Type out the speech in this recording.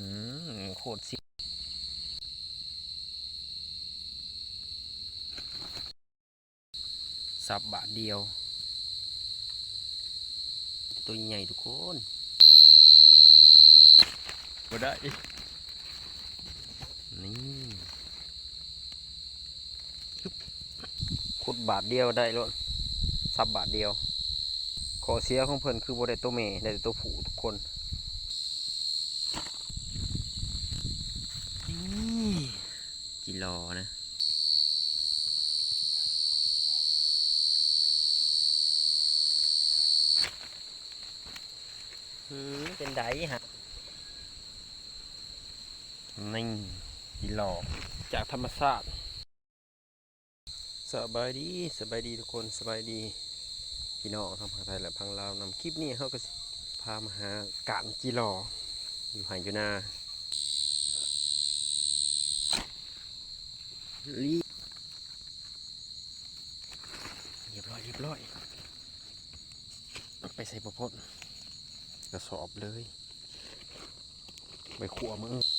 ອືມ ໂຄດຊິ ສັບບາດດຽວ ໂຕໃຫຍ່ທຸກຄົນ ບໍ່ໄດ້ ນີ້ ຂຸດບາດດຽວໄດ້ໂລດ ສັບບາດດຽວ. ຂໍ້ເສຍຂອງເພິ່ນຄືບໍ່ໄດ້ໂຕແມ່ ໄດ້ແຕ່ໂຕຜູ້ທຸກຄົນ. ນີ້ ຈິລໍນະ ອືມ ເປັນໃດຫະ? ນີ້ ຈິລໍຈາກທຳມະຊາດ. ສະບາຍດີ ສະບາຍດີທຸກຄົນ ສະບາຍດີພີ່ນ້ອງທັງຝັ່ງໄທ ແລະ ຝັ່ງລາວນຳ. ຄລິບນີ້ເຮົາກໍຊິພາມາຫາການຈິລໍຢູ່ໄຮ່ຢູ່ນາ. ລຽບຮ້ອຍ ລຽບຮ້ອຍ ໄປໃສ່ບໍ່ພົ້ນ ກະສອບເລີຍ ໄປຂົ້ວມື້ອື່ນ.